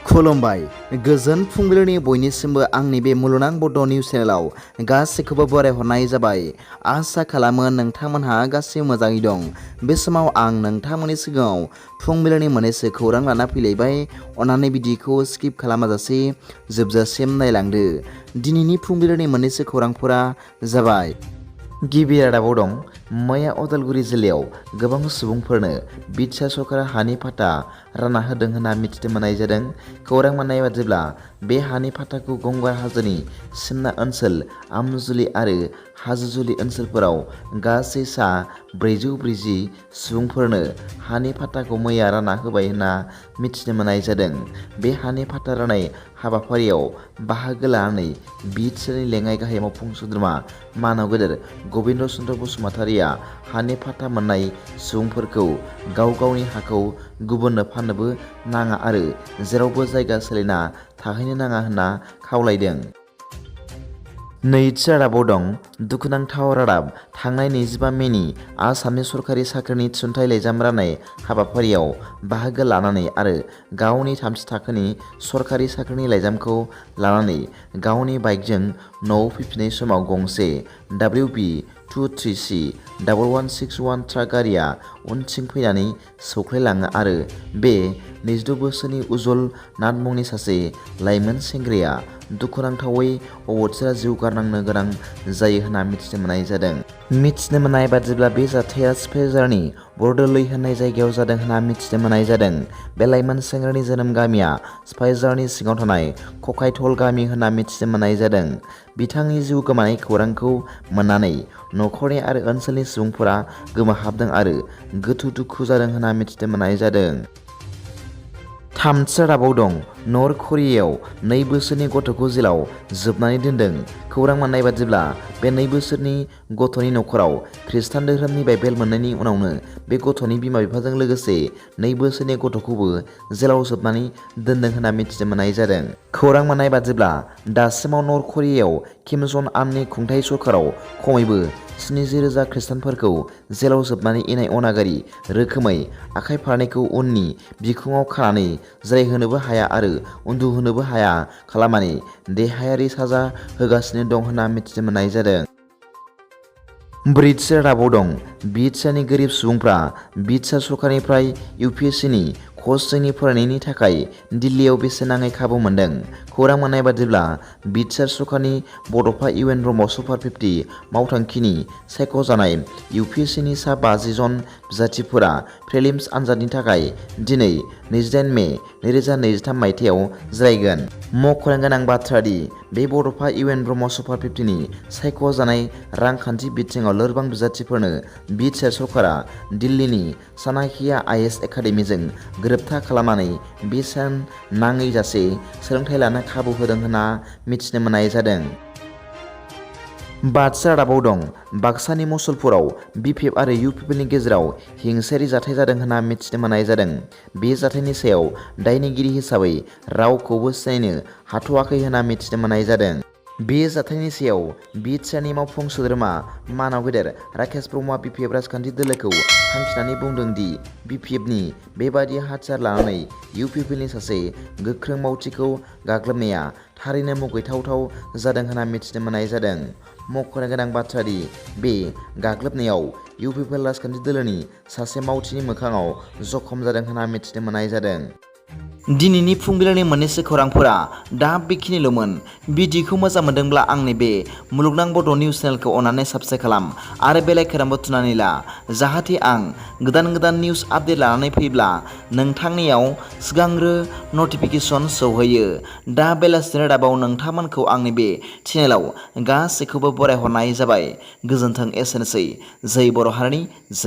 खुलुमबाय गोजोन फुंबिलिनि बयनिसिमबो आंनि बे मुलुगनां बड' निउस चेनेलाव गासैखौबो बरायहरनाय जाबाय। आसा खालामो नोंथांमोनहा गासैबो मोजाङै दं। बे समाव आं नोंथांमोननि सिगाङाव फुंबिलिनि मोननैसो खौरां लाना फैलायबाय। अन्नानै भिडिअखौ स्किप खालामाजासे जोबजासिम नायलांदो। दिनैनि फुंबिलिनि मोननैसो खौरांफोरा जाबाय। गिबि रादाबाव दं। मैया उदालगुरि जिल्लायाव गोबां सुबुंफोरनो बिटिआर सरकारा हानि फाट्टा रानना होदों होनना मिथिनो मोननाय जादों। खौरां मोननाय बादिब्ला बे हानि फाट्टाखौ गंगार हाजोनि सिमना ओनसोल, आमजुलि आरो हाजोजुलि ओनसोलफोराव गासै सा 440 सुबुंफोरनो हानि फाट्टाखौ मैया रानना होबाय होनना मिथिनो मोननाय जादों। बे हानि फाट्टा राननाय हाबाफारियाव बाहागो लानानै बिटिआरनि लेङाइ गाहाय मावफुं सोद्रोमा मानव गेदेर गबिन्द चन्द्र बसुमतारिया हानि फाट्टा मोननाय सुबुंफोरखौ गाव गावनि हाखौ गुबुननो फाननोबो नाङा आरो जेरावबो जायगा सोलायना थाहैनो नाङा होनना खावलायदों। नैथि रादाबाव दं। दुखुनांथाव रादाब। थांनाय 25 मेनि आसामनि सरकारि साख्रिनि थिसनथाइ लाइजाम राननाय हाबाफारियाव बाहागो लानानै आरो गावनि 3थि थाखोनि सरकारि साख्रिनि लाइजामखौ लानानै गावनि बाइकजों न'आव फैफिननाय समाव गंसे WB23C1161 ट्राक गारिया उनथिं फैनानै सौख्लायलाङो आरो बे 26 बोसोरनि उज्जवल नाथ मुंनि सासे लाइमोन सेंग्राया दुखुनांथावै अबथिरा जिउ गारनांनो गोनां जायो होनना मिथिनो मोननाय जादों। मिथिनो मोननाय बादिब्ला बे जाथाया सिफाइजारनि बरदलै होननाय जायगायाव जादों होनना मिथिनो मोननाय जादों। बे लाइमोन सेंग्रानि जोनोम गामिया सिफाइजारनि सिङाव थानाय खखायथल गामि होनना मिथिनो मोननाय जादों। बिथांनि जिउ गोमानाय खौरांखौ मोननानै न'खरनि आरो ओनसोलनि सुबुंफोरा गोमोहाबदों आरो गोथौ दुखु जादों होनना मिथिनो मोननाय जादों। थामथि रादाबाव दं। नर्थ करियायाव 2 बोसोरनि गथ'खौ जेलाव जोबनानै दोनदों। खौरां मोननाय बादिब्ला बे 2 बोसोरनि गथ'नि न'खराव खृष्टान धोरोमनि बाइबेल मोननायनि उनावनो बे गथ'नि बिमा बिफाजों लोगोसे 2 बोसोरनि गथ'खौबो जेलाव जोबनानै दोनदों होनना मिथिनो मोननाय जादों। खौरां मोननाय बादिब्ला दासिमाव नर्थ करियायाव किम जन आननि खुंथाय सरकाराव खमैबो 70,000 खृष्टानफोरखौ जेलाव जोबनानै इनाय अनागारि रोखोमै आखाइ फारनैखौ उननि बिखुङाव खानानै जिरायहोनोबो हाया आरो उन्दुहोनोबो हाया खालामनानै देहायारि साजा होगासिनो दं होनना मिथिनो मोननाय जादों। ब्रैथि रादाबाव दं। बिटिआरनि गोरिब सुबुंफ्रा बिटिआर सरकारनिफ्राय UPSCनि कचिंनि फरायनायनि थाखाय दिल्लीयाव बेसेन नाङै खाबु मोनदों। खौरां मोननाय बादिब्ला बिटिआर सरकारनि बड'फा UN ब्रह्म सुपार 50 मावथांखिनि सायख'जानाय UPSCनि सा 50 जन बिजाथिफोरा प्रिलिम्स आनजादनि थाखाय दिनै 28 मे 2023 मायथाइयाव जिरायगोन। मख'नो गोनां बाथ्रा दि बे बड'फा UN ब्रह्म सुपार 50नि सायख'जानाय रांखान्थि बिथिङाव लोरबां बिजाथिफोरनो बिटिआर सरकारा दिल्लीनि चाणक्य IAS एकाडेमिजों गोरोबथा खालामनानै बेसेन नाङै जासे सोलोंथाइ लानो खाबु होदों होनना मिथिनो मोननाय जादों। बाथि रादाबाव दं। बाक्सानि मुसलपुराव BPF आरो UPPLनि गेजेराव हिंसायारि जाथाय जादों होनना मिथिनो मोननाय जादों। बे जाथायनि सायाव दायनिगिरि हिसाबै रावखौबो सिनायनो हाथ'वाखै होनना मिथिनो मोननाय जादों। बे जाथायनि सायाव बिटिआरनि मावफुं सोद्रोमा मानव गेदेर राकेश ब्रह्मआ BPF राजखान्थि दोलोखौ थांखिनानै बुंदों दि BPFनि बेबादि हाथियार लानानै UPPLनि सासे गोख्रों मावथिखौ गाग्लोबनाया थारैनो मुगैथावथाव जादों होनना मिथिनो मोननाय जादों। मख'नो गोनां बाथ्रा दि बे गाग्लोबनायाव UPPL राजखान्थि दोलोनि सासे मावथिनि मोखाङाव जखम जादों होनना मिथिनो मोननाय जादों। दिनैनि फुंबिलिनि मोननैसो खौरांफोरा दा बेखिनिल'मोन। भिडिअखौ मोजां मोनदोंब्ला आंनि बे मुलुगनां बड' निउस चेनेलखौ अन्नानै साबस्क्राइब खालाम आरो बेल आइकनखौ थुनानै ला जाहाथे आं गोदान निउस आपडेट लानानै फैब्ला नोंथांनियाव सिगांग्रो नटिफिकेसन सौहैयो। दा बेलासिनि रादाबाव नोंथांमोनखौ आंनि बे चेनेलाव गासैखौबो बरायहरनाय जाबाय। गोजोन्थों। एसेनोसै। जै बर' हारिनि जै।